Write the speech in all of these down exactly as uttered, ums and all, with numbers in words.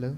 Hello.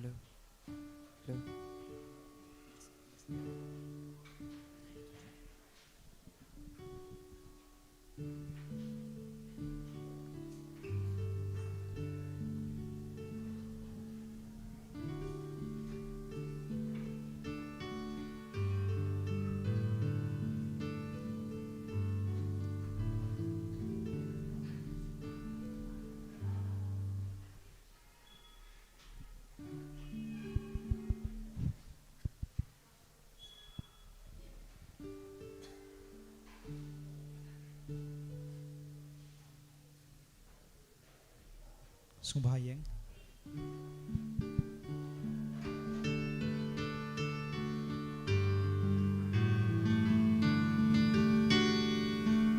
Hello. Hello. Sngewbha ïeng.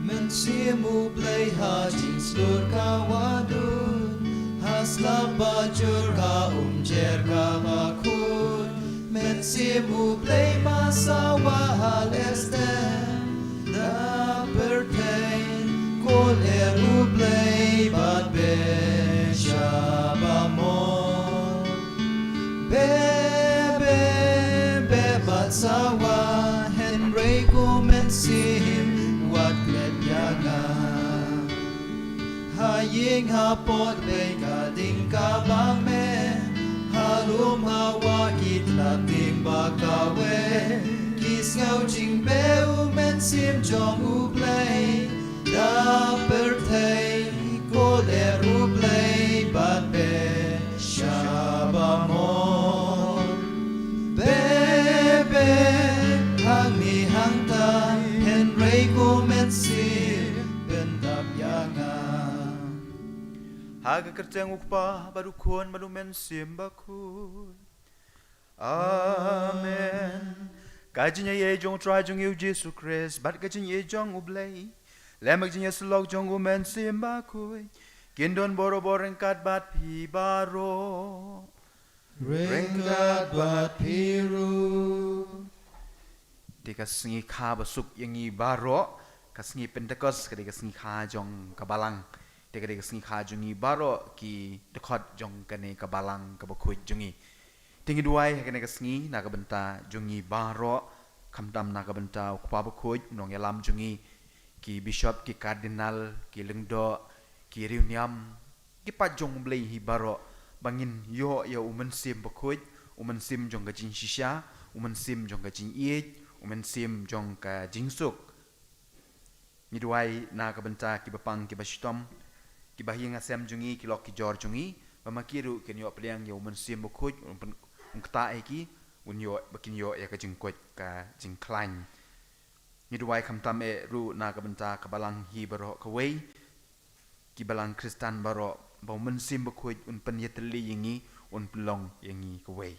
Mynsiem U Blei ha jingshlur ka wadud, ha slap ba jur ha umjer kaba khuid. Mynsiem U Blei masawa ha lestem, da pyrthei, ko lyer U Blei bad beh sha ba mon. Beh, beh, beh bad sawa, hynrei ko mynsiem wat klet ïa nga. Ha ïing ha por Blei ka ding kaba meh, ha lum ha wah ki tla tieng ba kawei, ki sngew jingbeh U Mynsiem jong U Blei. Da pyrthei, ko lyer U Blei bad beh sha ba mon. Beh, beh, hangne hangtai, hynrei ko mynsiem pyndap ïa nga. Ha ka kyrteng U Kpa bad U Khun bad U Mynsiem Bakhuid. Amen. Ka jingïaid jong U Trai jong ngi U Jisu Khrist bad ka jingïaid jong U Blei, lem bad ka jingïasyllok jong U Mynsiem Bakhuid, kin don bor bor ryngkat bad phi baroh. Ryngkat bad phi ruh. Te ka sngi kha ba suk ïa ngi baroh, ka sngi Pentekost ka dei ka sngi kha jong ka balang. Te ka dei ka sngi kha jong ngi baroh ki dkhot jong kane ka balang kaba khuid jong ngi. Te ngi duwai ha kane ka sngi na ka bynta jong ngi baroh, khamtam na ka bynta U Kpa Bakhuid, U Nongïalam jong ngi, ki bishop, ki cardinal, ki lyngdoh, ki riewniam, ki paid jong U Blei hi baroh, ba ngin ïoh ïa U Mynsiem Bakhuid, U Mynsiem jong ka jingshisha, U Mynsiem jong ka jingïeit, U Mynsiem jong ka jingsuk. Ngi duwai na ka bynta kiba pang kiba shitom, kiba ha ïing ha sem jong ngi, ki lok ki jor jong ngi, ba ma ki ruh kin ïoh pdiang ïa U Mynsiem Bakhuid, un pyn-, un ktah ïa ki, un ïoh, ba kin ïoh ïa ka jingkoit ka jingkhlaiñ. Ngi duwai khamtam eh ruh na ka bynta ka balang hi baroh kawei, ki balang Khristan baroh, ba U Mynsiem Bakhuid un pynïatylli ïa ngi, un pynlong ïa ngi kawei.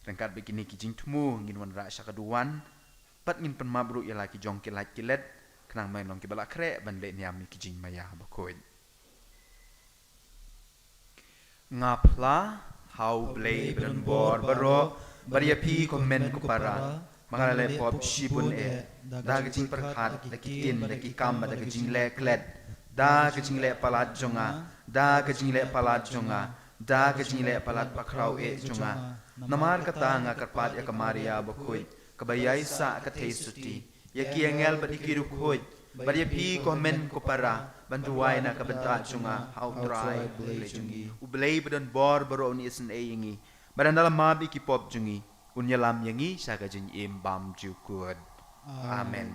Ryngkat bad kine ki jingthmu ngin wanrah sha ka duwan, bad ngin pynmap ruh ïa la ki jong ki lait ki let, khnang ba ngin long kiba la khreh ban leh niam ïa ki jingmaïa bakhuid. Nga phla ha U Blei ba donbor baroh, bad ïa phi ko hynmen ko para, ba nga la leh pop shibun eh, da ka jingpyrkhat, da ki ktien, da ki kam, da ka jingleh klet, da ka jingleh palat jong nga, da ka jingleh palat jong nga, da ka jingleh palat bakhraw eh jong nga. Namar kata nga kyrpad ïa ka Maria Bakhuid, kaba ïaisah ka theisotti, ïa ki angel bad ïa ki riewkhuid, bad ïa phi ko hynmen ko para, ban duwai na ka bynta jong nga ha U Trai U Blei jong ngi. U Blei ba don bor baroh un isynei ïa ngi. Bad un da la map ïa ki pop jong ngi, un ïalam ïa ngi sha ka jingim bymjukut. Amen.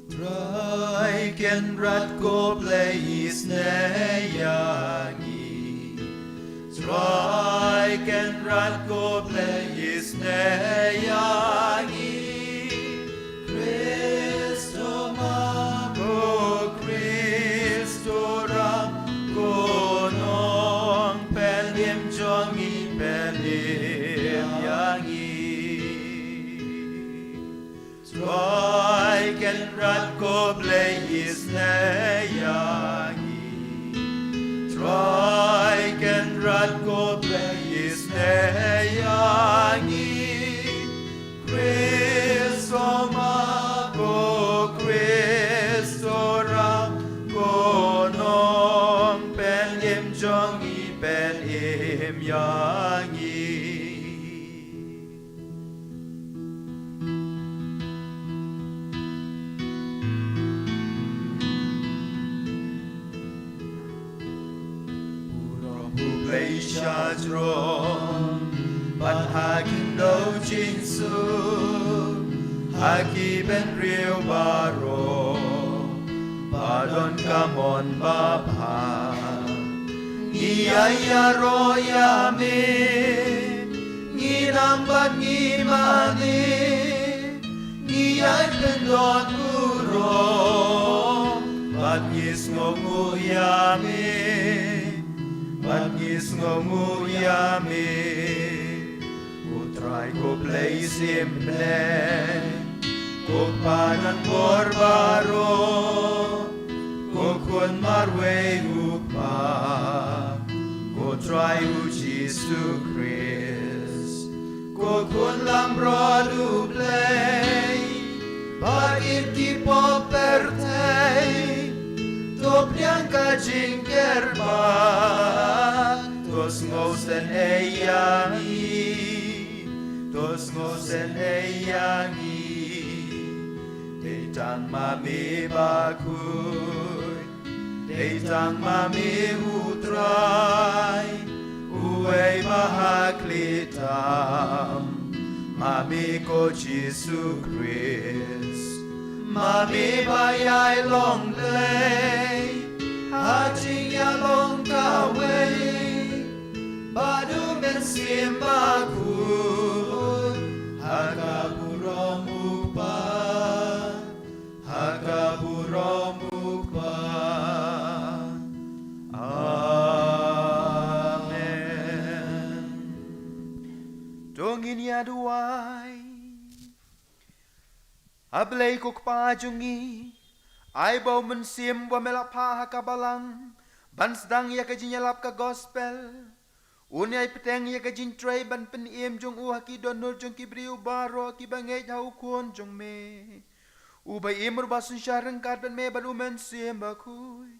Trai Kynrad ko Blei isynei ïa ngi. Trai Kynrad ko Blei isynei ïa ngi. Khrist u map, ko Khrist u ram, ko Nongpynim jong ngi, pynim ïa ngi. Trai Kynrad ko Blei isynei ïa ngi. Trai Kynrad ko Blei isynei ïa ngi. Khrist u map, ko Khrist u ram, ko Nongpynim jong ngi, pynim ïa ngi. U Blei sha jrong, bad ha khyndew jingsuk, ha ki bynriew baroh, ba don ka mon babha. Ngi ïa ïaroh ïa me, ngi nang bad ngi mane, ngi ïai pyndon burom, bad ngi sngewnguh ïa me, bad ngi sngewnguh ïa me. Ko Trai ko Blei syiembneng, ko Kpa nongbor baroh, ko Khun marwei U Kpa, ko Trai U Jisu Khrist, ko Khun lamrot U Blei, ba ïeit ki pop pyrthei, to pdiang ka jingkyrpad, to sngewsynei ïa ngi, to sngewsynei ïa ngi. Dei tang ma me bakhuid, dei tang ma me U Trai, uwei ba ha khlieh tam, ma me ko Jisu Khrist, ma me ba ïai long Blei ha jingïalong kawei, bad U Mynsiem Bakhuid, ha ka burom U Kpa, ha ka burom U Kpa. Amen. To ngin ïa duwai. A Blei ko Kpa jong ngi, ai ba U Mynsiem ba me la phah ha ka balang ban sdang ïa ka jingïalap ka gospel un ïai bteng ïa ka jingtrei ban pynim jong u ha ki dohnud jong ki briew baroh kiba ngeit ha U Khun jong me, uba im ruh ba synshar ryngkat bad me bad U Mynsiem Bakhuid,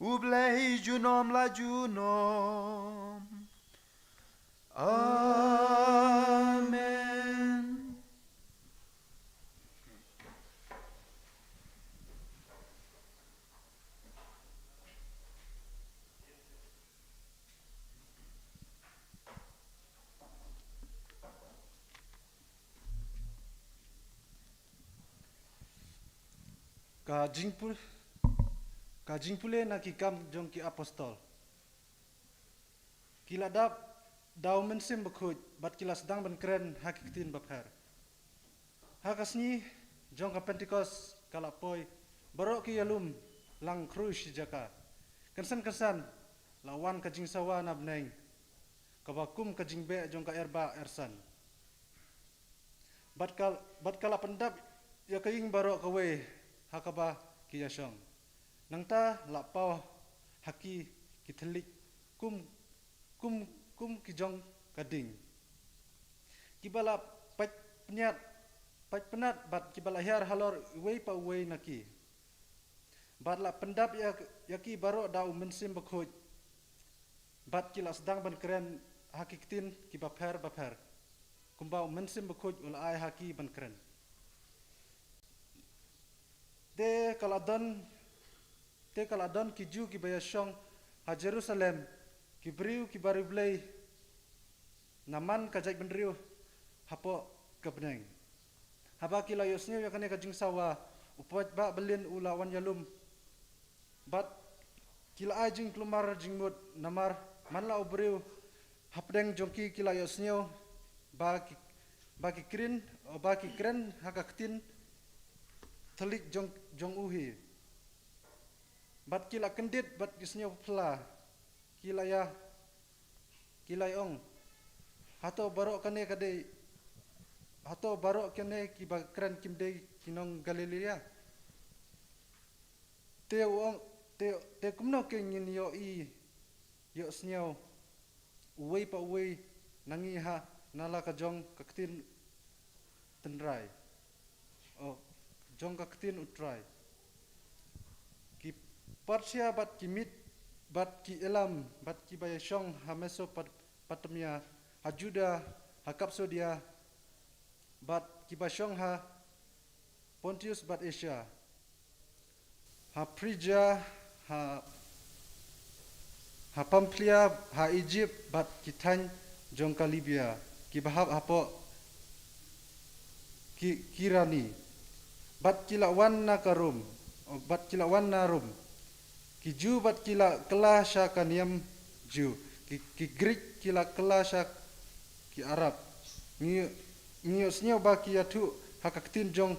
U Blei junom la junom. Amen. Ka jingpu-, ka jingpule na Ki Kam jong ki Apostol. Ki la dap da U Mynsiem Bakhuid bad ki la sdang ban kren ha ki ktien bapher. Ha ka sngi jong ka Pentekost ka la poi baroh ki ïalum lang khruh shi jaka. Kynsan kynsan la wan ka jingsawa na bneng, kaba kum ka jingbeh jong ka erbah ersan. Bad ka, bad ka la pyndap ïa ka ïing baroh kawei ha kaba ki ïashong. Nangta la paw ha ki ki thylliej kum, kum, kum ki jong ka ding, kiba la pait pynïat, pait pynat bad kiba la hiar halor uwei pa uwei na ki. Bad la pyndap ïa, ïa ki baroh da U Mynsiem Bakhuid, bad ki la sdang ban kren ha ki ktien ki bapher bapher, kumba u Mynsiem Bakhuid u la ai ha ki ban kren. Te ka la don, te ka la don ki Jiw ki ba ïashong ha Jerusalem, ki briew ki ba riewblei na man ka jaitbynriew hapoh ka bneng. Haba ki la ïohsngew ïa kane ka jingsawa, u paidbah byllien u la wan ïalum, bad ki la ai jingkulmar jingmut, namar man la u briew hapdeng jong ki ki la ïohsngew ba ki, ba ki kren, ba ki kren ha ka ktien thylliej jong, jong u hi. Bad ki la kyndit bad ki sngewphylla, ki la ïa, ki la ïa ong, hato baroh kane ka dei, hato baroh kane ki ba kren kim dei ki nong Galilea? Te u ong, te, te kumno ke ngin ïohi, ïohsngew uwei pa uwei na ngi ha, na la ka jong ka ktien tynrai, o, jong ka ktien U Trai? Ki Parthia bad ki Mid bad ki Elam bad ki ba ïashong ha Mesopotamia, ha Juda, ha Kapsodia, bad ki ba shong ha Pontius bad Asia, ha Phrygia, ha, ha Pamphylia, ha Egypt bad ki thaiñ jong ka Libya, ki ba hap hapoh Ki-, Kirani, bad ki la wan na ka Rom, bad ki la wan na Rom. Ki Jiw bad ki la kylla sha ka niam Jiw, ki, ki Grik ki la kylla sha ki Arab. Ngi, ngi ïohsngew ba ki ïathuh ha ka ktien jong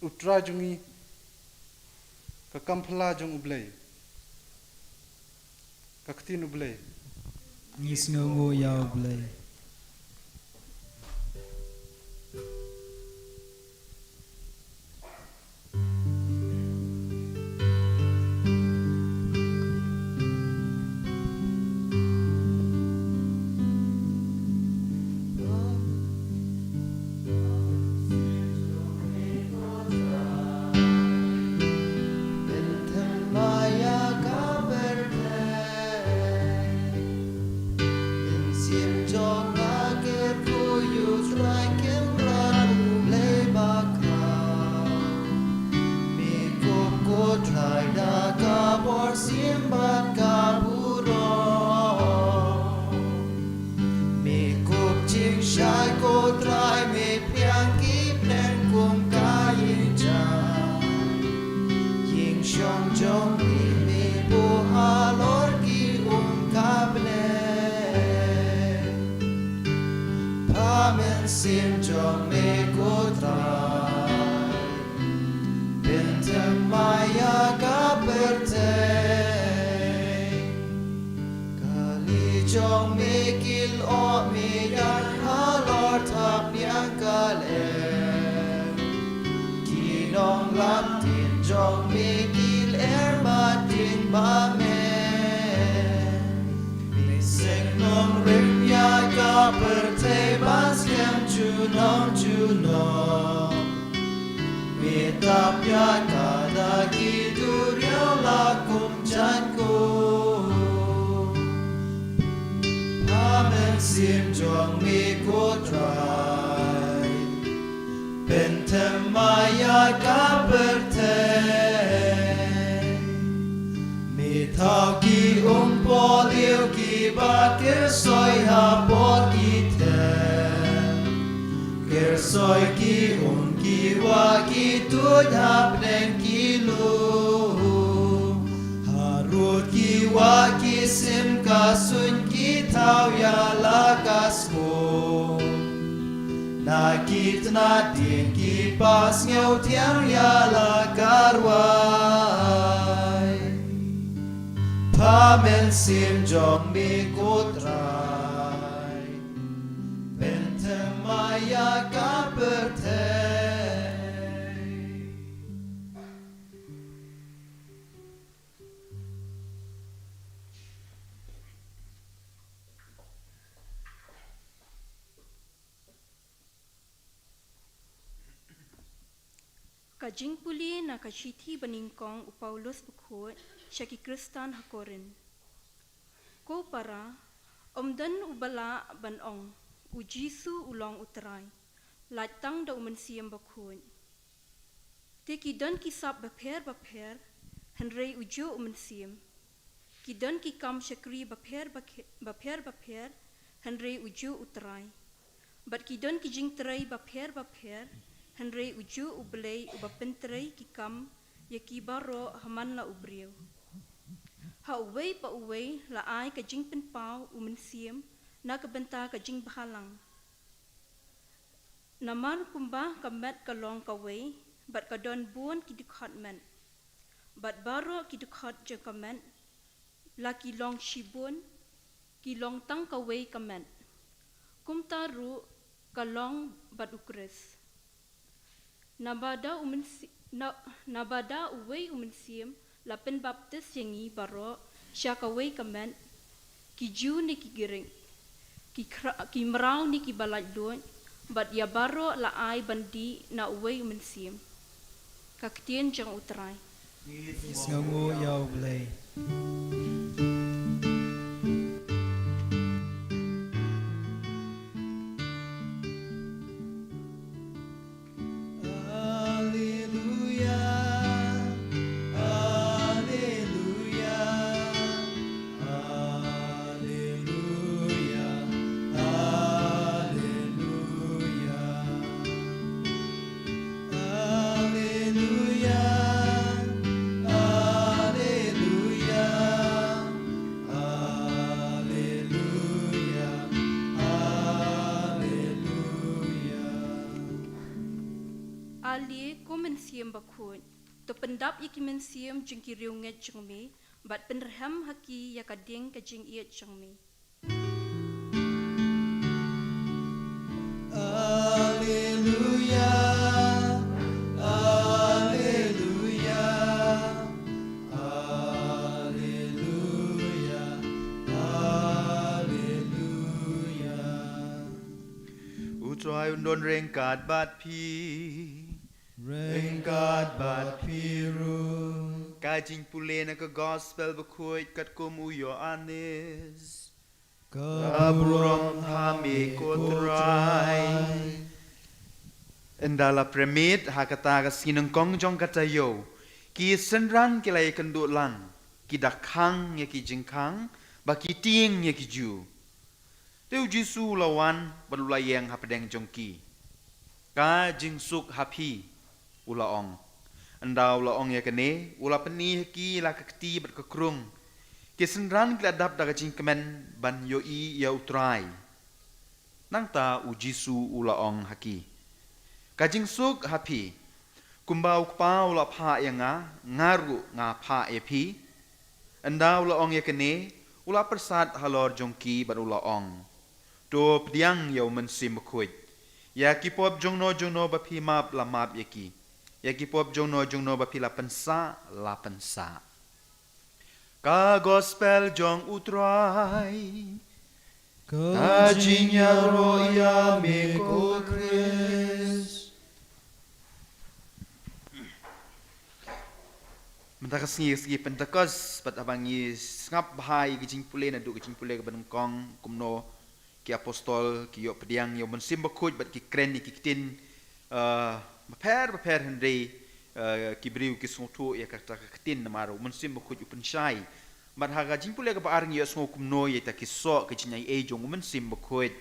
U Trai jong ngi, ka kam phylla jong U Blei, ka ktien U Blei. Ngi sngewnguh ïa U Blei. Me kup jingshai ko Trai, me pdiang ki bneng kum ka ïing jam. Ïing shong jong me, me buh halor ki um ka bneng. Pha Mynsiem jong me ko Trai, pynthymmai ïa ka pyrthei. Kali jong me ki lyoh, me ïaid halor thapniang ka lyer. Ki nonglam ktien jong me ki lyer madan ba me. Me seng nongrim ïa ka pyrthei ban skhem junom junom. Me tap ïa ka da ki duriaw la kum jaiñkup. Pha Mynsiem jong me ko Trai, pynthymmai ïa ka pyrthei. Me thaw ki umpohliew ki ba kyrsoi hapoh ki ther. Kyrsoi ki um ki wah ki tuid ha bneng ki lum. Harud ki wah ki sim ka suiñ ki thaw ïa la ka skum. Na ki tnat dien ki pasngew thiang ïa la ka rwai. Pha Mynsiem jong me ko Trai, pynthymmai ïa ka pyrthei. Ka jingpule na ka shithi banyngkong u Paulus bakhuid sha ki Khristan ha Korinth. Ko para, Ym don uba lah ban ong, U Jisu u long U Trai, lait tang da U Mynsiem Bakhuid. Te ki don ki sap bapher bapher, hynrei ujuh U Mynsiem. Ki don ki kam shakri bapher bapher, hynrei ujuh U Trai. Bad ki don ki jingtrei bapher bapher, hynrei ujuh U Blei uba pyntrei ki kam ïa ki baroh ha man la u briew. Ha uwei pa uwei la ai ka jingpynpaw U Mynsiem na ka bynta ka jingbhalang. Namar kumba ka met ka long kawei, bad ka don bun ki dkhot met. Bad baroh ki dkhot jong ka met, la ki long shibun, ki long tang kawei ka met. Kumta ruh ka long bad U Khrist. Naba da U Mynsiem, na, naba da uwei U Mynsiem la pynbaptis ïa ngi baroh sha kawei ka met, ki Jiw ne ki Grik, ki, khra- ki mraw ne ki ba laitluid, bad ïa baroh la ai ban dih na uwei U Mynsiem. Ka ktien jong U Trai. Ngi sngewnguh ïa U Blei. Alleluia, alleluia, alleluia, alleluia. Alleluia, alleluia, alleluia, alleluia. Ale ko Mynsiem Bakhuid, to pyndap ïa ki mynsiem jong ki riewngeit jong me, bad pynrhem ha ki ïa ka ding ka jingïeit jong me. Alleluia, alleluia, alleluia, alleluia. U Trai un don ryngkat bad phi. Ryngkat bad phi ruh. Ka jingpule na ka Gospel Bakhuid katkum u Ïoannis. Ka burom ha me ko Trai. Ynda la pyrmit ha kata ka sngi nyngkong jong ka taïew, ki synran ki la ïakynduh lang, ki da khang ïa ki jingkhang, bad ki tieng ïa ki ju. Te U Jisu u la wan bad u la ïeng hapdeng jong ki. Ka jingsuk ha phi, u la ong. Ynda u la ong ïa kane, u la pyni ha ki la ka kti bad ka krung. Ki synran ki la dap da ka jingkmen ban ïohi ïa U Trai. Nangta U Jisu u la ong ha ki, ka jingsuk ha phi. Kumba U Kpa u la phah ïa nga, nga ruh nga phah ïa phi. Ynda u la ong ïa kane, u la pyrsad halor jong ki bad u la ong, to pdiang ïa U Mynsiem Bakhuid. Ïa ki pop jongno jongno ba phi map la map ïa ki. Ïa ki pop jongno jongno ba phi la pynsah la pynsah. Ka Gospel jong U Trai. Ka jingïaroh ïa me ko Khrist. Mynta ka sngi, sngi Pentekost, bad haba ngi sngap bha ïa ka jingpule, naduh ka jingpule kaba nyngkong, kumno ki apostol ki ïoh pdiang ïa U Mynsiem Bakhuid bad ki kren ïa ki ktien, eh, bapher bapher, hynrei, eh, ki briew ki sngewthuh ïa kata ka ktien namar U Mynsiem Bakhuid u pynshai. Bad ha ka jingpule kaba ar ngi ïohsngew kumno ïa kita ki soh ki jingaiei jong U Mynsiem Bakhuid.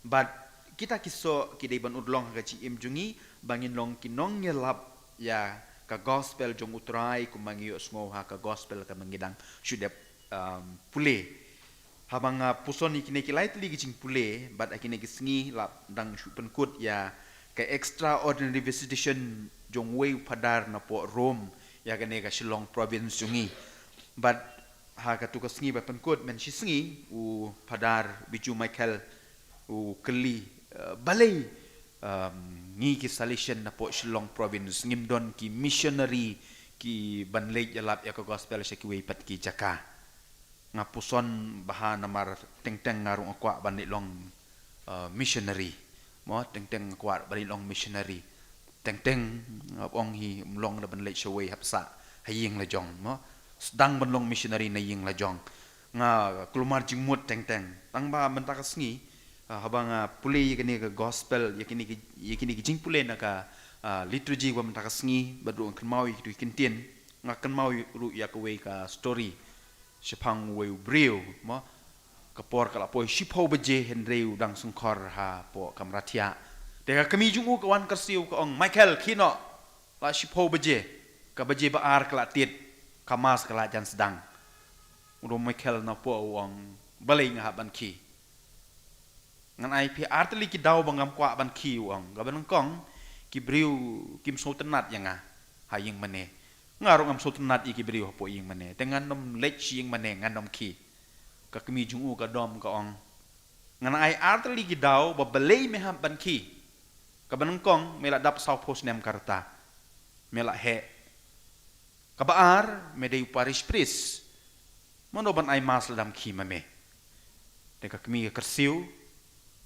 Bad kita ki soh ki dei ban urlong ha ka jingim jong ngi, ba ngin long ki nongïalap ïa ka Gospel jong U Trai, kumba ngi ïohsngew ha ka Gospel kaba ngi dang shu dep, um, pule. Haba nga puson ïa kine ki lai tylli ki jingpule, bad ha kine ki sngi la dang shu pynkut ïa ka extraordinary visitation jong uwei u Phadar napoh Rome, ïa kane ka Shillong province jong ngi. Bad ha katu ka sngi ba pynkut, mynshisngi u Phadar Bijou Michael u kylli, eh, balei, um, ngi ki Salesian napoh Shillong province ngim don ki missionary ki ban leit ïalap ïa ka Gospel sha kiwei pat ki jaka. Nga puson bha namar teng teng nga ruh nga kwah ban leit long, uh, missionary. Mo, teng teng nga kwah ban leit long missionary. Teng teng nga ong hi, ym long da ban leit shawei, hap sah ha ïing la jong, mo. Sdang ban long missionary na ïing la jong. Nga kulmar jingmut teng teng. Tang ba mynta ka sngi, ah, haba nga pule ïa kane ka gospel, ïa kine ki, ïa kine ki jingpule na ka, ah, liturgy ba mynta ka sngi, bad ruh nga kynmaw ïa kitu ki ktien, nga kynmaw ruh ïa kawei ka story shaphang uwei u briew, mo. Ka por ka la poi shiphew baje hynrei u dang sngewkhor hapoh kamra thiah. Te ka kmie jong u ka wan kyrsiew ka ong, "Michael, khie noh. La shiphew baje. Ka baje ba ar ka la tied. Ka mass ka la jan sdang." U dei u Michael napoh u ong, "Balei nga hap ban khie? Ngan ai phi artylli ki daw ba ngam kwah ban khie," u ong. Kaba nyngkong, ki briew kim sngewtynnat ïa nga ha ïing mane. Nga ruh ngam sngewtynnat ïa ki briew hapoh ïing mane. Te ngan ym leit sha ïing mane, ngan ym khie. Ka kmie jong u ka dom ka ong, "Ngan ai artylli ki daw ba balei me hap ban khie. Kaba nyngkong, me la dap sawphew snem ka rta. Me la heh. Kaba ar, me dei u parish priest. Mano ban ai mass lada ym khie ma me?" Te ka kmie ka kyrsiew,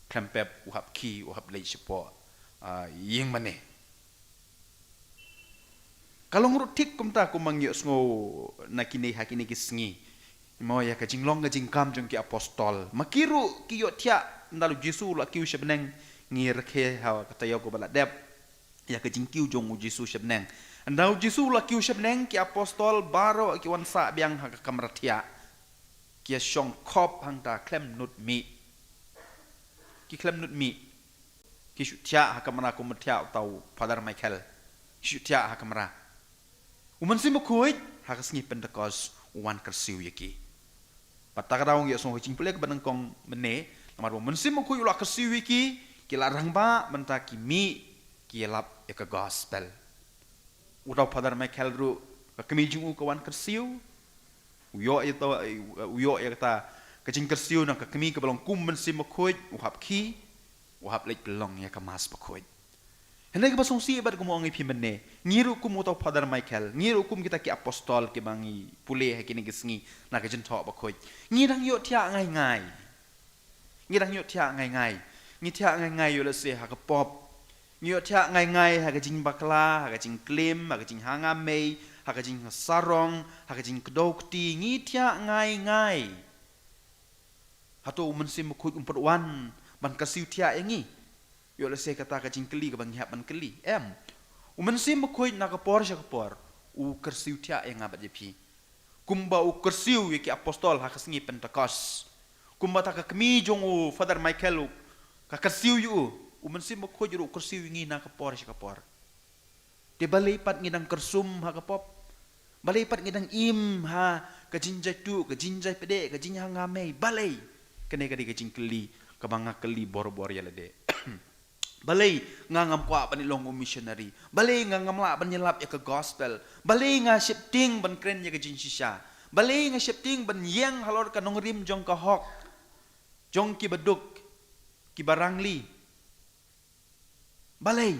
khlem pep u hap khie, u hap leit shapoh, ah, ïing mane. Ka long ruh thik kumta kumba ngi ïohsngew na kine ha kine ki sngi. Mo, ïa ka jinglong ka jingkam jong ki apostol. Ma ki ruh ki ïohthiah, ynda u Jisu u la kiew sha bneng, ngi rakhe ha ka taïew kaba la dep ïa ka jingkiew jong u Jisu sha bneng. Ynda u Jisu u la kiew sha bneng, ki apostol baroh ki wan sah biang ha ka kamra thiah. Ki ïa shong khop hangta khlem nud mih. Ki khlem nud mih. Ki shu thiah ha kamra kumba thiah uta u Father Michael. Ki shu thiah ha kamra. U Mynsiem Bakhuid, ha ka sngi Pentekost, u wan kyrsiew ïa ki. Bad ta ka daw ngi ïohsngew ha ka jingpule kaba nyngkong mynne, namar ba u Mynsiem Bakhuid u la kyrsiew ïa ki, ki la rangbah, mynta ki mih, ki ïalap ïa ka gospel. Uta u Father Michael ruh, ka kmie jong u ka wan kyrsiew, u ïoh ïa ta, u ïoh ïa kata ka jingkyrsiew na ka kmie kaba long kum u Mynsiem Bakhuid, u hap khie, u hap leit pynlong ïa ka mass bakhuid. Hynrei kaba sngewsih bad kumba ong ïa phi mynne, ngi ruh kum uta u Father Michael, ngi ruh kum kita ki apostol kiba ngi pule ha kine ki sngi na ka jingthoh bakhuid. Ngi dang ïohthiah ngai ngai. Ngi dang ïohthiah ngai ngai. Ngi thiah ngai ngai ïoh lehse ha ka pop. Ngi ïohthiah ngai ngai ha ka jingbakla, ha ka jingklim, ha ka jinghanga mei, ha ka jingsarong, ha ka jingkdew kti. Ngi thiah ngai ngai. Hato u Mynsiem Bakhuid um pat wan ban kyrsiew thiah ïa ngi? Ïoh lehse kata ka jingkylli kaba ngi hap ban kylli. Em. U Mynsiem Bakhuid na ka por sha ka por u kyrsiew thiah ïa nga bad ïa phi. Kumba u kyrsiew ïa ki apostol ha ka sngi Pentekost. Kumba ta ka kmie jong u Father Michael u ka kyrsiew ïa u. U Mynsiem Bakhuid ruh u kyrsiew ïa ngi na ka por sha ka por. Te balei pat ngi dang kyrsum ha ka pop? Balei pat ngi dang im ha ka jingjai tuh, ka jingjai pdeng, ka jinghanga mei? Balei? Kane ka dei ka jingkylli kaba nga kylli bor bor ïa lade. Balei nga ngam kwah ban ïalong u missionary? Balei nga ngam lah ban ïalap ïa ka gospel? Balei nga sheptieng ban kren ïa ka jingshisha? Balei nga sheptieng ban ïeng halor ka nongrim jong ka hok jong kiba duk, kiba rangli? Balei?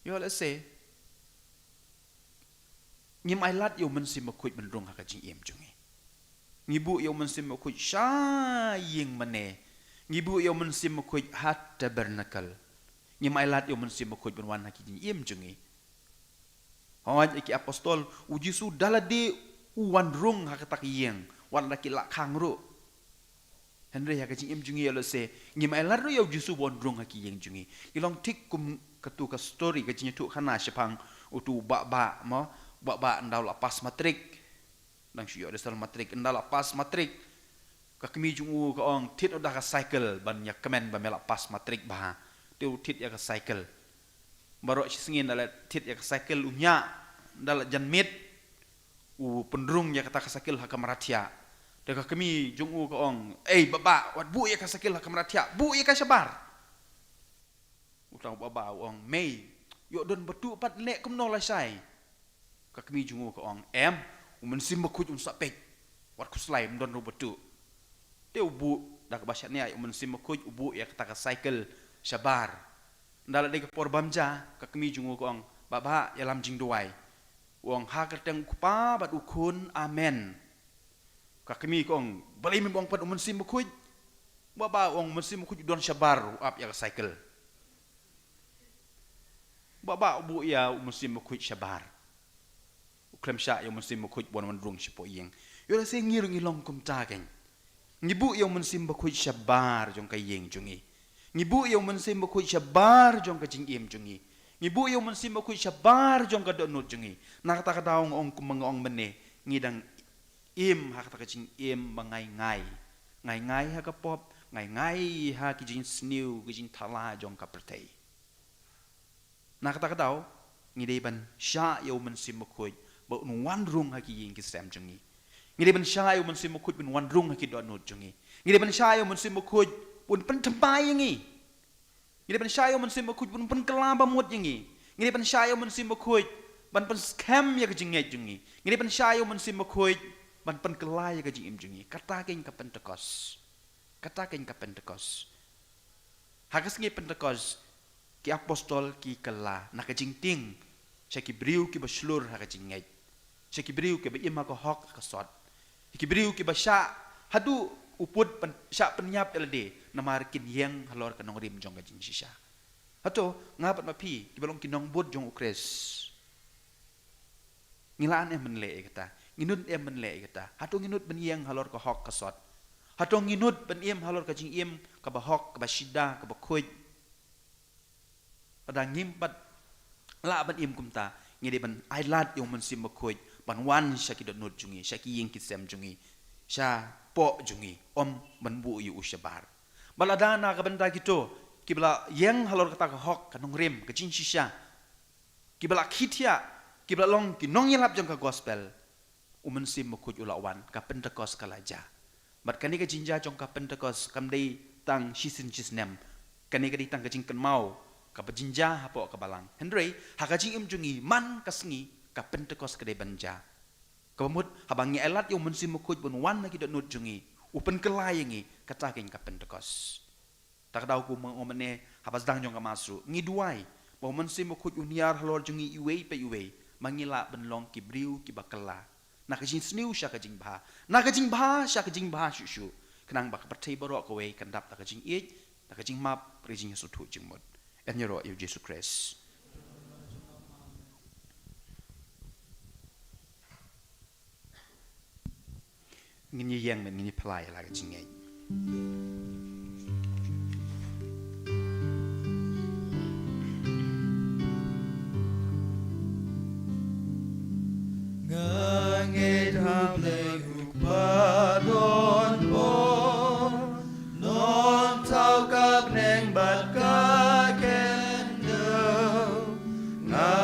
Ïoh lehse ngim ailad ïa u Mynsiem Bakhuid ban rung ha ka jingim jong ngi. Ngi buh ïa u Mynsiem Bakhuid sha ïing mane. Ngi buh ïa u Mynsiem Bakhuid ha tabernacle. Ngim ailad ïa u Mynsiem Bakhuid ban wan ha ki jingim jong ngi. Hooid, ïa ki apostol, u Jisu da lade u wan rung ha kata ka ïing, wat la ki la khang ruh. Hynrei ha ka jingim jong ngi ïoh lehse ngim ailad ruh ïa u Jisu ban rung ha ki ïing jong ngi. Ngi long thik kum katu ka story, ka jingïathuhkhana shaphang utu u Bah Bah, mo, Bah Bah ynda u la pass matrik. Dang shu ïoh result matrik, ynda u la pass matrik, ka kmie jong u ka ong, "Thied noh da ka cycle ban ïakmen ba me la pass matrik bha." Te u thied ïa ka cycle. Baroh shi sngi ynda la thied ïa ka cycle u ñiah, ynda la jan miet, u pynrung ïa kata ka cycle ha kamra thiah. Te ka kmie jong u ka ong, "Ei Bah Bah, wat buh ïa ka cycle ha kamra thiah, buh ïa ka shabar." Uta u Bah Bah u ong, "Mei, ïoh don batuh pat ne kumno lashai?" Ka kmie jong u ka ong, "Em, u Mynsiem Bakhuid un sa peit. Wat khuslai, ym don ruh batuh." Te u buh da kaba shaniah ïa u Mynsiem Bakhuid, u buh ïa kata ka cycle shabar. Ynda la dei ka por bam ja, ka kmie jong u ka ong, "Bah Bah, ïalam jingduwai." U ong, "Ha ka kyrteng u Kpa bad u Khun, amen." Ka kmie ka ong, "Balei mem ong pat u Mynsiem Bakhuid?" Bah Bah u ong, "U Mynsiem Bakhuid u don shabar, u ap ïa ka cycle." Bah Bah u buh ïa u Mynsiem Bakhuid shabar. Khlem shah ïa u Mynsiem Bakhuid ban wan rung shapoh ïing. Ïoh lehse ngi ruh ngi long kumta kein. Ngi buh ïa u Mynsiem Bakhuid shabar jong ka ïing jong ngi. Ngi buh ïa u Mynsiem Bakhuid shabar jong ka jingim jong ngi. Ngi buh ïa u Mynsiem Bakhuid shabar jong ka dohnud jong ngi. Na kata ka daw nga ong kumba nga ong mynne, ngi dang im ha kata ka jingim ba ngai ngai. Ngai ngai ha ka pop, ngai ngai ha ki jingsniew, ki jingthala jong ka pyrthei. Na kata ka daw, ngi dei ban shah ïa u Mynsiem Bakhuid ba un wan rung ha ki ïing ki sem jong ngi. Ngi dei ban shah ïa u Mynsiem Bakhuid ban wan rung ha ki dohnud jong ngi. Ngi dei ban shah ïa u Mynsiem Bakhuid ban pynthymmai ïa ngi. Ngi dei ban shah ïa u Mynsiem Bakhuid ban pynkylla ba mut ïa ngi. Ngi dei ban shah ïa u Mynsiem Bakhuid ban pynskhem ïa ka jingngeit jong ngi. Ngi dei ban shah ïa u Mynsiem Bakhuid ban pynkylla ïa ka jingim jong ngi. Kata kein ka Pentekost. Kata kein ka Pentekost. Ha ka sngi Pentekost, ki apostol ki kylla na ka jingtieng sha ki briew kiba shlur ha ka jingngeit, sha ki briew kiba im ha ka hok ha ka sot, ki briew kiba shah haduh u pud ban shah pynïap ïa lade namar kin ïeng halor ka nongrim jong ka jingshisha. Hato nga bad ma phi kiba long ki nongbud jong u Khrist, ngi la an em ban leh ïa kata? Ngi nud em ban leh ïa kata? Hato ngi nud ban ïeng halor ka hok ka sot? Hato ngi nud ban im halor ka jingim kaba hok, kaba shida, kaba khuid? Lada ngim pat lah ban im kumta, ngi dei ban ailad ïa u Mynsiem Bakhuid ban wan sha ki dohnud jong ngi, sha ki ïing ki sem jong ngi, shapoh jong ngi, ym ban buh ïa u shabar. Bad lada na ka bynta kito kiba la ïeng halor kata ka hok, ka nongrim, ka jingshisha, kiba la khie thiah, kiba la long ki nongïalap jong ka gospel, u Mynsiem Bakhuid u la wan, ka Pentekost ka la jia. Bad kane ka jingjia jong ka Pentekost kam dei tang shisien shisnem. Kane ka dei tang ka jingkynmaw kaba jingjia hapoh ka balang. Hynrei ha ka jingim jong ngi man ka sngi ka Pentekost ka dei ban jia. Kaba mut haba ngi ailad ïa u Mynsiem Bakhuid ban wan na ki dohnud jong ngi, u pynkylla ïa ngi, kata kein ka Pentekost. Ta ka daw kumba nga ong mynne, haba sdang jong ka Mass ruh ngi duwai ba u Mynsiem Bakhuid un hiar halor jong ngi iwei pa iwei, ba ngi lah ban long ki briew kiba kylla na ka jingsniew sha ka jingbha, na ka jingbha sha ka jingbha shuh shuh, khnang ba ka pyrthei baroh kawei kan dap da ka jingïeit, da ka jingmap, da ka jingïasngewthuh jingmut. Yn ïaroh ïa u Jisu Khrist. Ngin ïeng, ngin ïa pynlait la ka jingngeit. Nga ngeit ha Blei u Kpa don bor, nongthaw ka bneng bad ka khyndew. Nga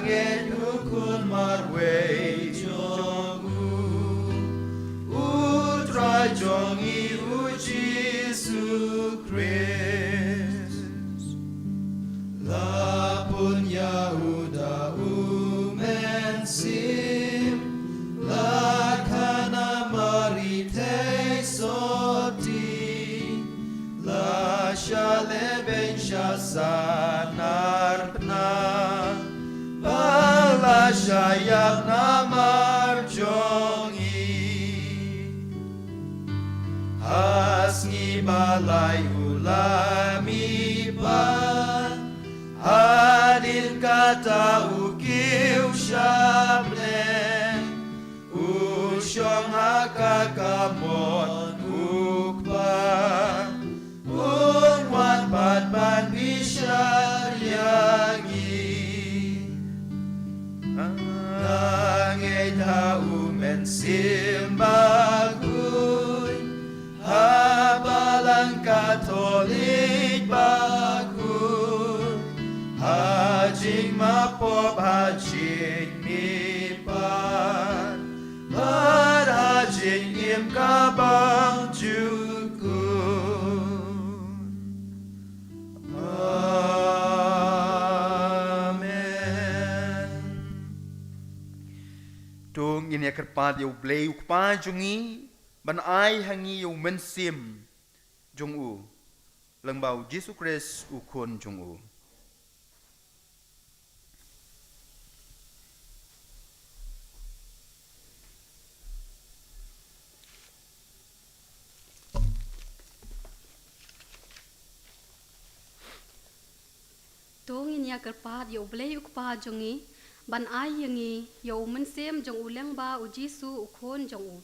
ngeit u Khun marwei jong u, u Trai jong ngi u Jisu Khrist. La pun ïa u da u Mynsiem, la khana Mari thei sotti, la shah lehbeiñ sha sanar pna, ba la shah ïap namar jong ngi. Ha sngi ba lai u la mih pat, hadien kata u kiew sha bneng, u shong ha ka kamon u Kpa, un wan pat ban bishar ïa ngi. Nga ngeit ha u Mynsiem Bakhuid, ha Balang Katholik bakhuid, ha jingmap pop, ha jingmihpat, bad ha jingim kabym jukut. Amen. To ngin ïa kyrpad ïa u Blei u Kpa jong ngi ban ai ha ngi ïa u Mynsiem jong u, lyngba u Jisu Khrist u Khun jong u. To ngin ïa kyrpad ïa u Blei u Kpa jong ngi ban ai ïa ngi ïa u mynsiem jong u lyngba u Jisu u Khun jong u.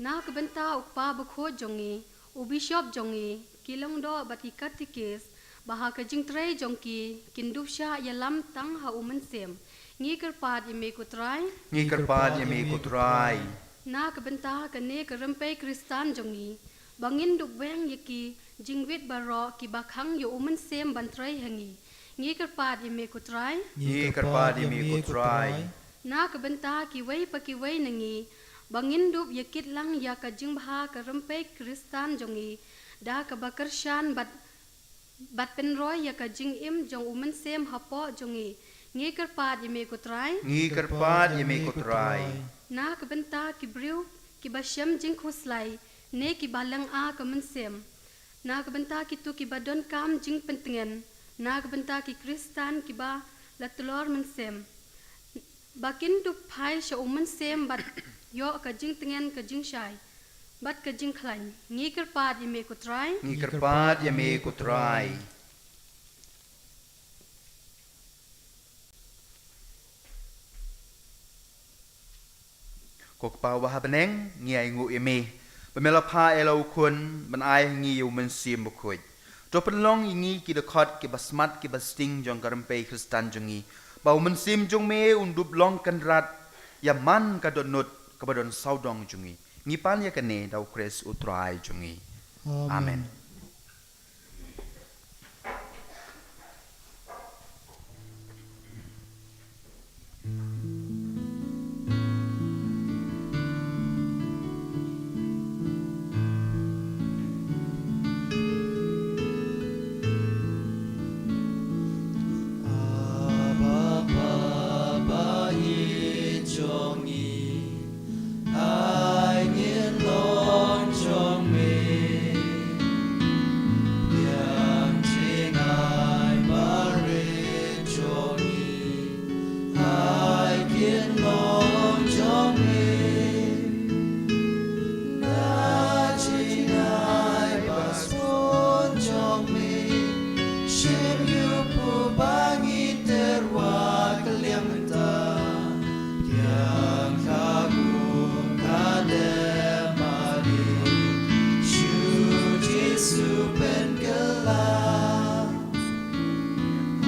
Na ka bynta u Kpa Bakhuid jong ngi, u Bishop jong ngi, ki lyngdoh bad ki katikis, ba ha ka jingtrei jong ki, kin dup shah ïalam tang ha u mynsiem. Ngi kyrpad ïa me ko Trai. Ngi kyrpad ïa me ko Trai. Na ka bynta kane ka rympei Khristan jong ngi, ba ngin dup weng ïa ki jingwit baroh kiba khang ïa u mynsiem ban trei ha ngi. Ngi kyrpad ïa me ko Trai. Ngi kyrpad ïa me ko Trai. Na ka bynta kiwei pa kiwei na ngi, ba ngin dup ïa kit lang ïa ka jingbha ka rympei Khristan jong ngi, da kaba kyrshan bad bad pynroi ïa ka jingim jong u mynsiem hapoh jong ngi. Ngi kyrpad ïa me ko Trai. Ngi kyrpad ïa me ko Trai. Na ka bynta ki briew kiba shem jingkhuslai ne kiba lynga ka mynsiem. Na ka bynta kito kiba donkam jingpyntngen. Na ka bynta ki Khristan kiba la tlor mynsiem. Ba kin dup phai sha u mynsiem bad ïoh ka jingtngen ka jingshai bad ka jingkhlaiñ. Ngi kyrpad ïa me ko Trai. Ngi kyrpad ïa me ko Trai. Ko Kpa uba ha bneng, ngi ainguh ïa me ba me la phah ïa la u Khun ban ai ha ngi ïa u Mynsiem Bakhuid. To pynlong ïa ngi ki dkhot kiba smat kiba sting jong ka rympei Khristan jong ngi, ba u mynsiem jong me un dup long kynrad ïa man ka dohnud kaba don sawdong jong ngi. Ngi pan ïa kane da u Khrist u Trai jong ngi. Amen. Amen. Abba, Papa, i jong i. Ai ngin long jong me, biang jingai barit jong i. Ai ngin long jong me, na jingai ba sbun jong me. Shim ïa u ba ngi tyrwa ka liang mynta. Kiang ka gu ka dem mari, shu Jisu pynkylla.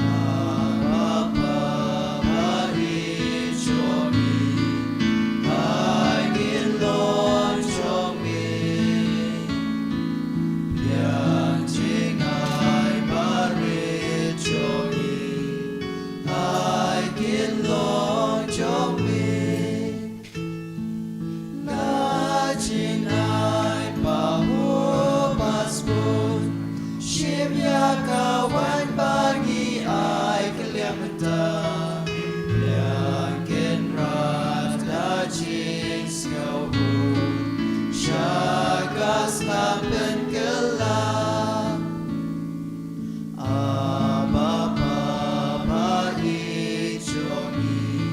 Abba, Papa, i jong i, ai ngin long jong me. Biang jingai barit jong i, ai ngin long jong me. Na jingai ba u ba sbun, shim ïa ka waiñ ba ngi ai ka liang mynta. Biang kynrad da jingsngewbha, sha ka sla pynkylla. Abba, Papa, i jong i,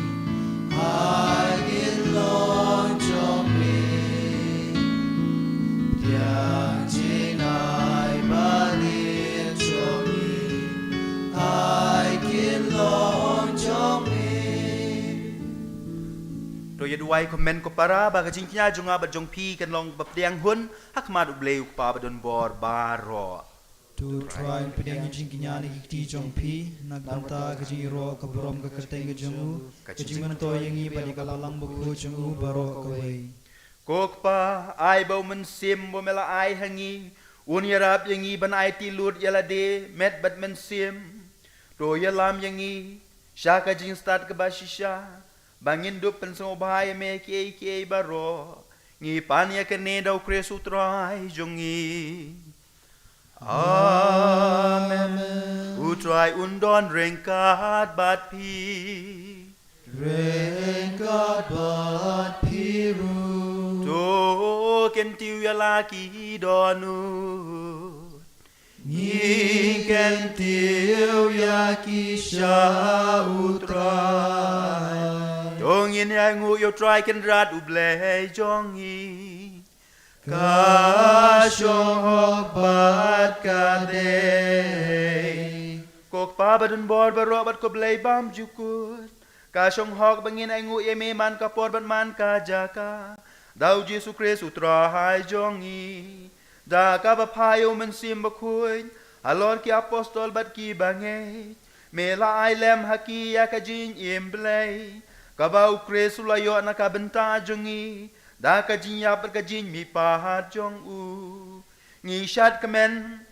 ai ngin long jong me. Biang jingai barit jong i, ai ngin long jong me. To ïa duwai kumne ko para, ba ka jingkñia jong nga bad jong phi kan long ba pdiang hun ha khmat U Blei U Kpa badonbor baroh. To U Trai un pdiang ïa ka jingkñia na ki kti jong phi, na ka bynta ka jingïaroh ka burom ka kyrteng ka jong u, ka jingmyntoi ïa ngi bad ïa ka Balang Bakhuid jong u baroh kawei. Ko Kpa, ai ba u Mynsiem ba me la ai ha ngi un ïarap ïa ngi ban aiti lut ïa lade met bad mynsiem. To ïalam ïa ngi sha ka jingstad kaba shisha, ba ngin dup pynsngewbha ïa me kiei kiei baroh. Ngi pan ïa kane da U Khrist U Trai jong ngi. Amen. U Trai un don ryngkat bad phi. Ryngkat bad phi ruh. To kyntiew ïa la ki dohnud. Ngi kyntiew ïa ki sha U Trai. To ngin ïa nguh ïa U Trai Kynrad U Blei jong ngi. Ka shong hok bad ka dei. Ko Kpa badonbor baroh bad ko Blei bymjukut. Ka shong hok ba ngin ainguh ïa me man ka por bad man ka jaka, da u Jisu Khrist u Trai jong ngi. Da kaba phah ïa u Mynsiem Bakhuid halor ki apostol bad ki bangeit, me la ai lem ha ki ïa ka jingim Blei, kaba u Khrist u la ïoh na ka bynta jong ngi, da ka jingïap bad ka jingmihpat jong u. Ngi shad kmen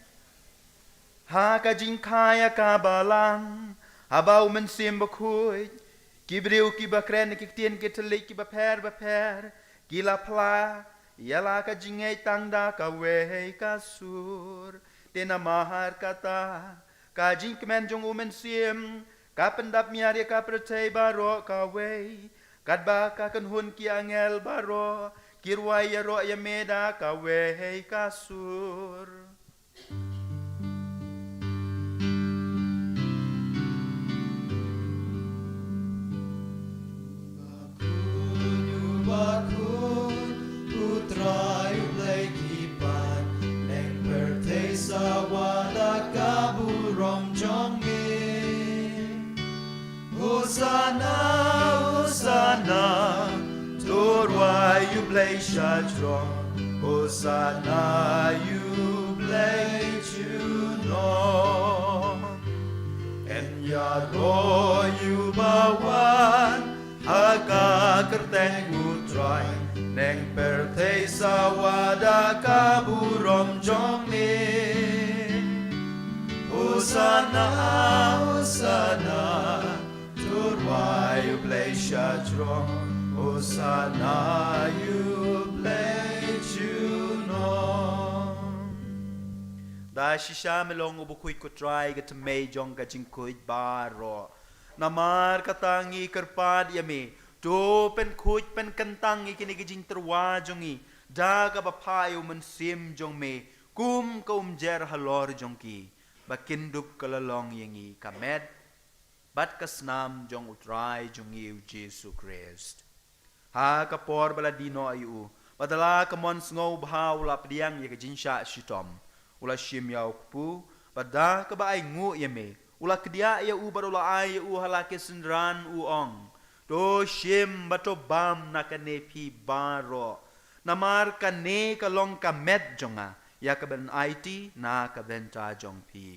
ha ka jingkha ïa ka Balang, haba u Mynsiem Bakhuid, ki briew kiba kren ki ktien ki thylliej kiba pher bapher, ki la phla ïa la ka jingngeit tang da kawei ka sur. Te namar kata, ka jingkmen jong u Mynsiem ka pyndap miar ïa ka pyrthei baroh kawei, katba ka kynhun ki angel baroh ki rwai ïaroh ïa me da kawei ka sur. Bakhuid, bakhuid, u Trai u Blei ki pan, neng pyrthei sawa da ka burom jong me. Hosanna, Hosanna, to rwai ïa u Blei shajrong. Hosanna ïa u Blei junom. Yn ïaroh ïa uba wan ha ka kyrteng u Trai, neng pyrthei sawa da ka burom jong me. Hosanna, Hosanna, to rwai ïa u Blei shajrong. Hosanna ïa u Blei junom. Da shisha me long u bakhuid ko Trai, ka thymmei jong ka jingkhuid baroh. Namar kata ngi kyrpad ïa me, to pynkhuid pynkyntang ïa kine ki jingtyrwa jong ngi da kaba phah ïa u Mynsiem jong me kum ka umjer halor jong ki, ba kin dup ka la long ïa ngi ka met bad ka snam jong u Trai jong ngi u Jisu Khrist. Ha ka por ba la die noh ïa u, bad da la ka mon sngewbha u la pdiang ïa ka jingshah shitom, u la shim ïa u kpu, bad da kaba ainguh ïa me, u la kdiah ïa u bad u la ai ïa u ha la ki synran, u ong, to shim bad to bam na kane phi baroh, namar kane ka long ka met jong nga, ïa kaban aiti na ka bynta jong phi.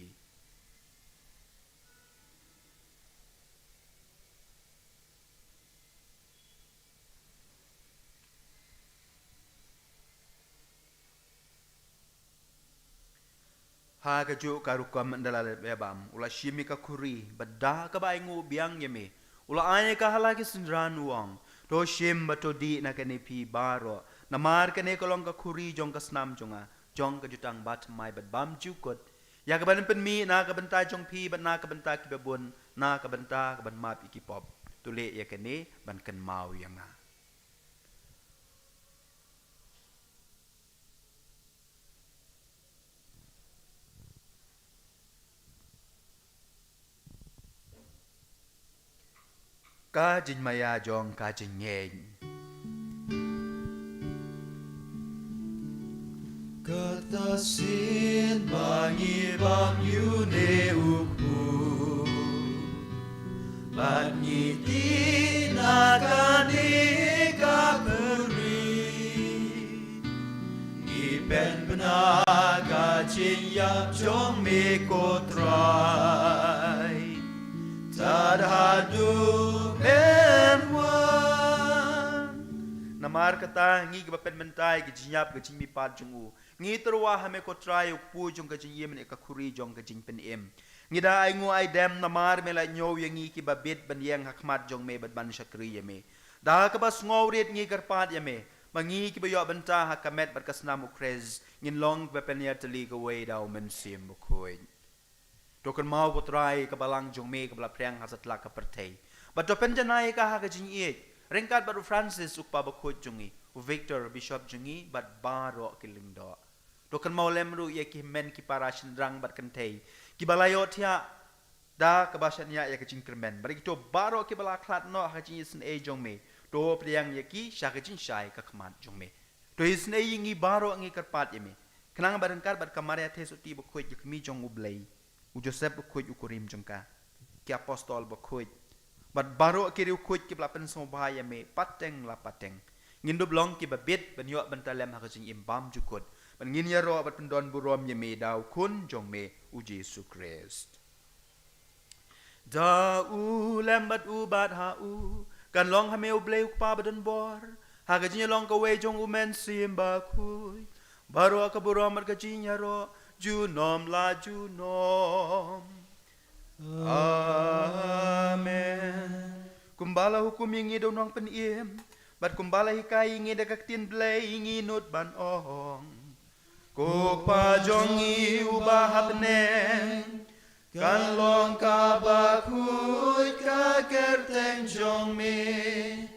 Ha kajuh ka rukom ynda la leit biang, u la shim ïa ka khuri, bad da kaba ainguh biang ïa me, u la ai ïa ka ha la ki synran, u ong, to shim bad to dih na kane phi baroh, namar kane ka long ka khuri jong ka snam jong nga, jong ka jutang bathymmai bad bymjukut, ïa kaban pynmih na ka bynta jong phi bad na ka bynta kiba bun, na ka bynta kaban map ïa ki pop. To leh ïa kane ban kynmaw ïa nga. Ka jingmaïa jong ka jingngeit. Kata shisien ba ngi bam ïa une u kpu, bad ngi dih na kane ka khuri, ngi pynbna ka jingïap jong me ko Trai, tad haduh men wan. Namar kata ngi kiba pynmynta ïa ka jingïap ka jingmihpat jong u, ngi tyrwa ha me ko Trai, u kpu jong ka jingim ne ka khuri jong ka jingpynim. Ngi da ainguh aidem namar me la ñiew ïa ngi kiba bit ban ïeng ha khmat jong me bad ban shakri ïa me. Da kaba sngewrit ngi kyrpad ïa me, ba ngi kiba ïoh bynta ha ka met bad ka snam u Khrist, ngin long kiba pynïatylli kawei da u Mynsiem Bakhuid. To kynmaw ko Trai ka Balang jong me kaba la phriang ha satlak ka pyrthei, bad to pynjanai ïa ka ha ka jingïeit, ryngkat bad u Francis u Kpa Bakhuid jong ngi, u Victor u Bishop jong ngi, bad baroh ki lyngdoh. To kynmaw lem ruh ïa ki hynmen ki para shynrang bad kynthei kiba la ïohthiah da kaba shaniah ïa ka jingkyrmen, bad ïa kito baroh kiba la khlad noh ha ka jingisynei jong me, to pdiang ïa ki sha ka jingshai ka khmat jong me. To isynei ïa ngi baroh, ngi kyrpad ïa me, khnang ba ryngkat bad ka Maria Theisotti Bakhuid, ka Kmie jong u Blei, u Joseph Bakhuid u kurim jong ka, ki apostol bakhuid, Bad baroh ki riewkhuid kiba la pynsngewbha ïa me pateng la pateng. Ngin dup long kiba bit ban ïoh ban talem ha ka jingim bymjukut. Bad ngin ïaroh bad pyndonburom ïa me da u Khun jong me u Jisu Khrist. Da u lem bad u bad ha u kan long ha me u Blei u Kpa badonbor, ha ka jingïalong kawei jong u Mynsiem Bakhuid, baroh ka burom bad ka jingïaroh junom la junom. Amen. Kumba la hukum ïa ngi da u Nongpynim, bad kumba la hikai ïa ngi da ka ktien Blei, ngi nud ban ong: Ko Kpa jong ngi uba ha bneng, kan long kaba khuid ka kyrteng jong me,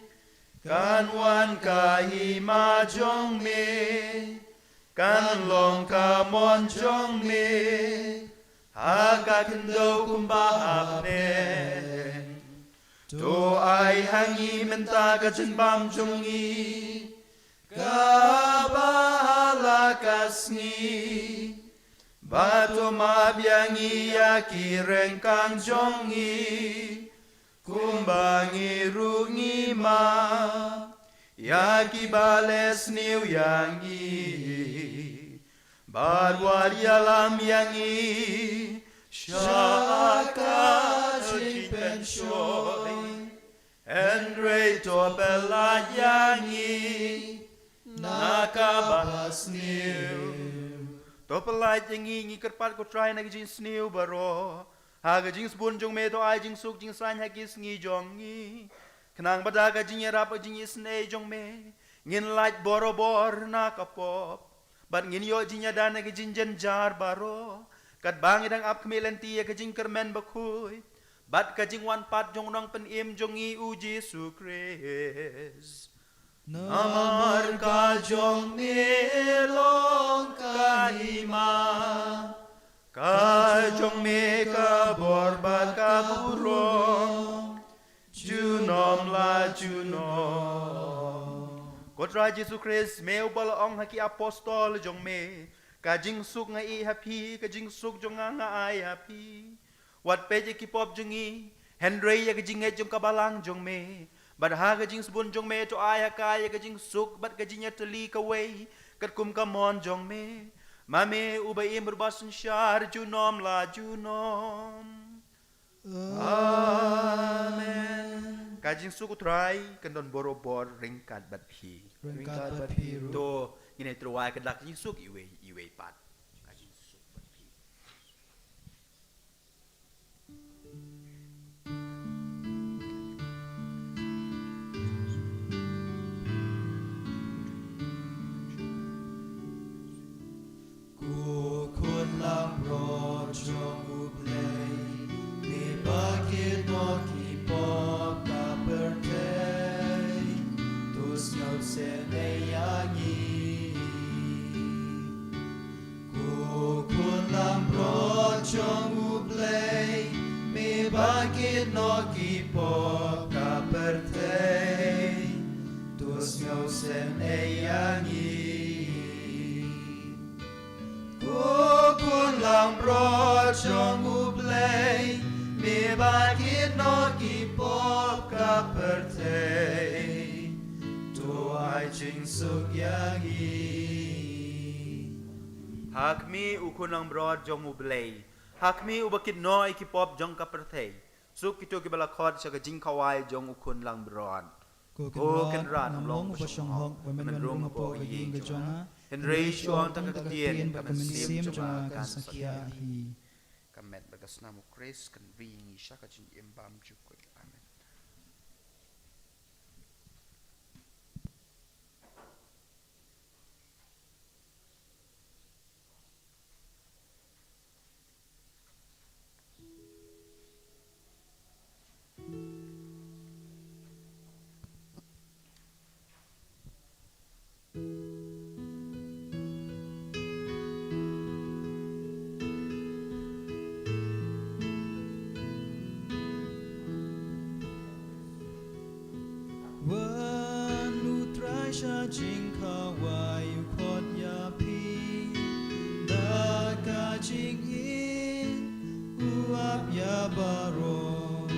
kan wan ka hima jong me, kan long ka mon jong me ha ka khyndew kumba ha bneng. To ai ha ngi mynta ka jingbam jong ngi kaba ha la ka sngi, bad to map ïa ngi ïa ki ryngkang jong ngi, kumba ngi ruh ngi map ïa kiba leh sniew ïa ngi, bad wat ïalam ïa ngi sha ka jingpynshoi, hynrei to pyllait ïa ngi na kaba sniew. To pyllait ïa ngi, ngi kyrpad ko Trai na ka jingsniew baroh, ha ka jingsbun jong me to ai jingsuk jingsaiñ ha ki sngi jong ngi, khnang ba da ka jingïarap ka jingisynei jong me ngin lait borabor na ka pop, bad ngin ïoh jingïada na ka jingjynjar baroh, katba ngi dang ap khmih lynti ïa ka jingkyrmen bakhuid bad ka jingwan pat jong u Nongpynim jong ngi u Jisu Khrist. Namar ka jong me long ka hima, ka jong me ka bor bad ka burom junom la junom. Ko Trai Jisu Khrist, me uba la ong ha ki apostol jong me: Ka jingsuk nga ïeh ha phi, ka jingsuk jong nga nga ai ha phi. Wat peit ïa ki pop jong ngi, hynrei ïa ka jingngeit jong ka balang jong me. Bad ha ka jingsbun jong me to ai ha ka ïa ka jingsuk bad ka jingïatylli kawei katkum ka mon jong me, ma me uba im bad uba synshar junom la junom. Amen. Ka jingsuk u Trai kan don borabor ryngkat bad phi. Ryngkat bad phi ruh. To ngin ïa tyrwa ka dak jingsuk iwei iwei pat. Ka jingsuk bad phi. Ko Khun langbrot jong U Blei, me ba kit noh ki pop ka pyrthei, to sngewsynei ïa ngi. Ko Khun langbrot jong U Blei, me ba kit noh ki pop ka pyrthei, to sngewsynei ïa ngi. Ko Khun langbrot jong U Blei, me ba kit noh ki pop ka pyrthei, to ai jingsuk ïa ngi. Ha khmih U Khun langbrot jong U Blei, ha khmih uba kit noh ïa ki pop jong ka pyrthei. Suk kito kiba la khot sha ka jingkhawai jong U Khun langbrot. Ko Kynrad, ym long uba shong hok ban myn rung hapoh ka ïing ka jong nga, hynrei shu ong tang ka ktien, ka mynsiem jong nga kan sakhia ïa hi. Ka met bad ka snam U Khrist kan ri ïa ngi sha ka jingim bymjukut. Amen. Wan U Trai sha jingkhawai, u khot ïa phi da ka jingïeit, u ap ïa baroh.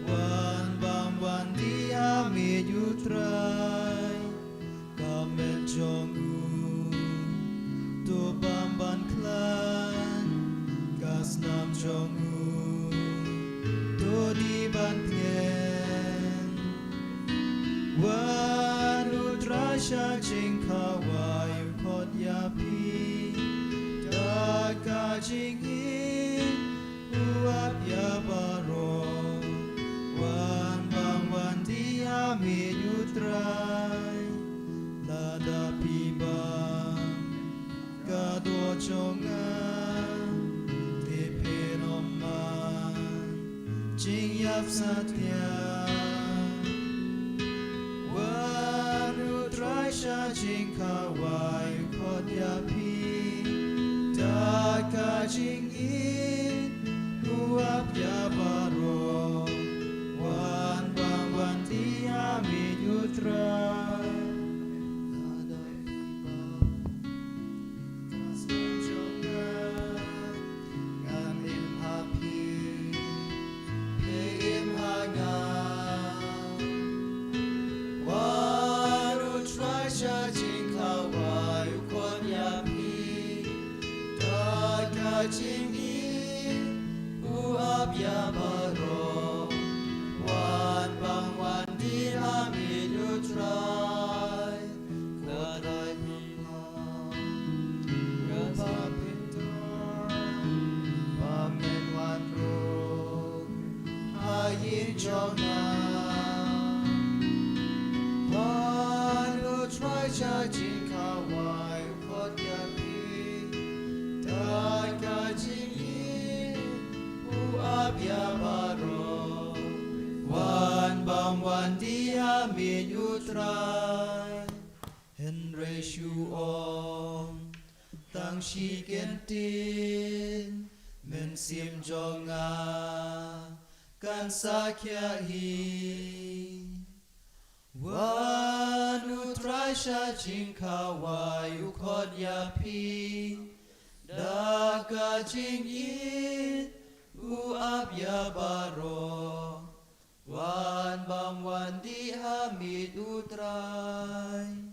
Wan Sha jingkhawai u khot ïa phi da ka jingïeit, u ap ïa baroh. Wan bam wan die ha miet u Trai. Lada phi bam ka doh jong nga, te phin ym man jingïap satia. Wan u Trai sha jingkhawai u khot ïa phi da ka jingïeit, u ap ïa baroh. Wan bam wan die ha miet u Trai. Hynrei shu ong, tang shi kyntien, mynsiem jong nga kan sa khiah hi. Wan u Trai sha jingkhawai u khot ïa phi da ka jingïeit, u ap ïa baroh. Wan bam wan die ha miet u Trai.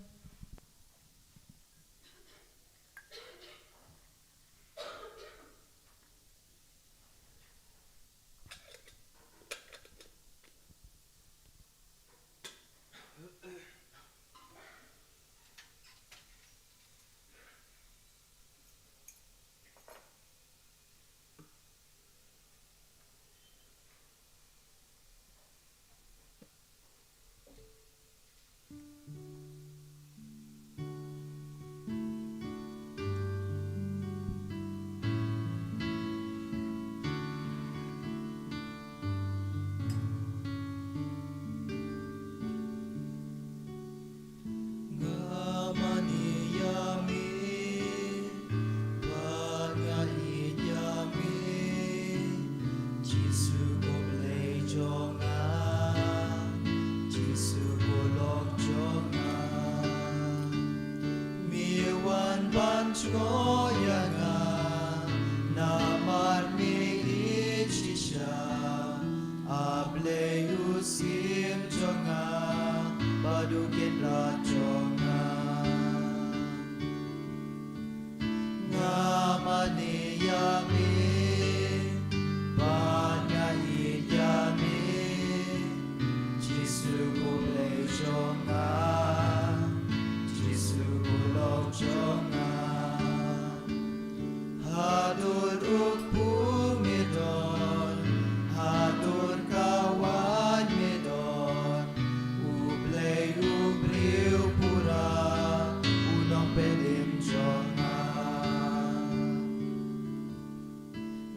Nga mane ïa me, bad nga ïeit ïa me. Jisu ko Blei jong nga, Jisu ko lok jong nga. Me wan ban jngoh ïa nga, namar me ïeit shisha. A Blei u syiem jong nga, bad u kynrad jong nga. Nga mane ïa me, bad nga ïeit ïa me. Jisu ko Blei jong nga, Jisu ko lok jong nga. Haduh ruh phi me don, haduh kawei me don, U Blei u briew pura, u nongpynim jong nga.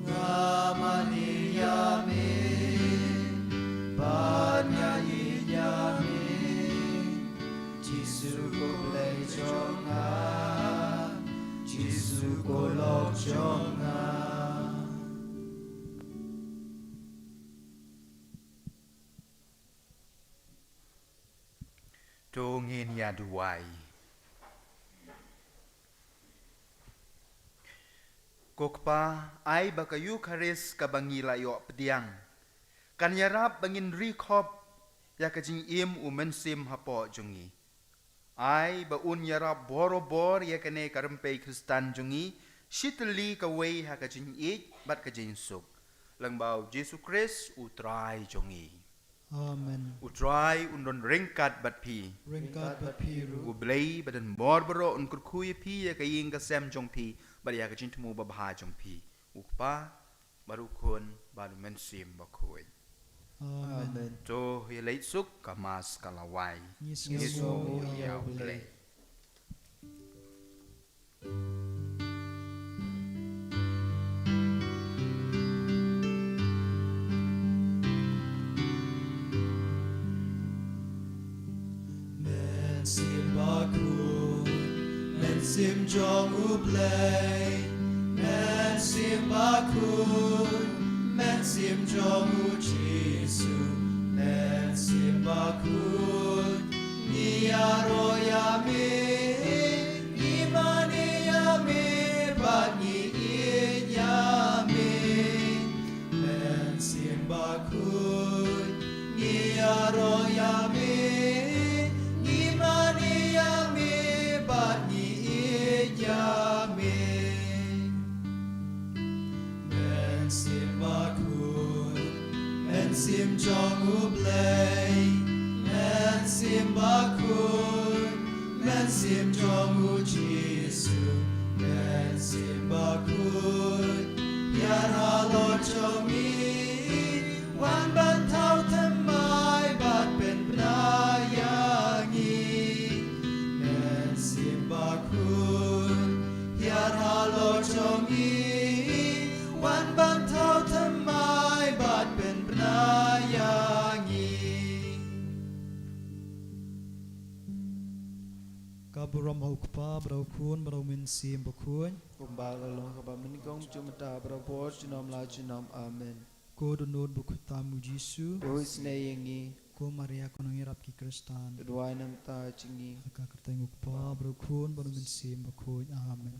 Nga mane ïa me, bad nga ïeit ïa me. Jisu ko Blei jong nga, Jisu ko lok jong nga. To ngin ïa duwai. Ko Kpa, ai ba ka Eukharist kaba ngi la ïoh pdiang kan ïarap ba ngin ri khop ïa ka jingim u Mynsiem hapoh jong ngi. Ai ba un ïarap borabor ïa kane ka rympei Khristan jong ngi, shi tylli kawei ha ka jingïeit bad ka jingsuk. Lyngba u Jisu Khrist u Trai jong ngi. Amen. U Trai un don ryngkat bad phi. Ryngkat bad phi ruh. U Blei ba don bor baroh un kyrkhu ïa phi, ïa ka ïing ka sem jong phi bad ïa ka jingthmu babha jong phi. U Kpa bad U Khun bad U Mynsiem Bakhuid. Amen. Amen. To ïa leit suk, ka Mass ka la wai. Ngi sngew ïa U Blei. Mynsiem Bakhuid, Mynsiem jong U Blei, Mynsiem Bakhuid, Mynsiem jong U Jisu, Mynsiem Bakhuid, ngi ïaroh ïa me, ngi mane ïa me, bad ngi ïeit ïa me. Mynsiem Bakhuid, ngi ïaroh ïa me, ngi mane ïa me, bad ngi ïeit ïa me. Mynsiem Bakhuid, Mynsiem jong U Blei, Mynsiem Bakhuid, Mynsiem jong U Jisu, Mynsiem Bakhuid, hiar halor jong ngi, wan ban thaw thymmai bad pynbna ïa ngi. Mynsiem Bakhuid, hiar halor jong ngi, wan ban thaw thymmai bad pynbna ïa ngi. Ka burom ha U Kpa, bad ha U Khun, bad ha U Mynsiem Bakhuid. Kumba la long ha kaba nyngkong, mynta, bad ha ka por junom la junom. Amen. Ko dohnud bakhuid tam U Jisu, ko isynei ïa ngi. Ko Maria, ko nongïarap ki Khristan, to duwai namar jong ngi. Ha ka kyrteng U Kpa, bad U Khun, bad U Mynsiem Bakhuid. Amen.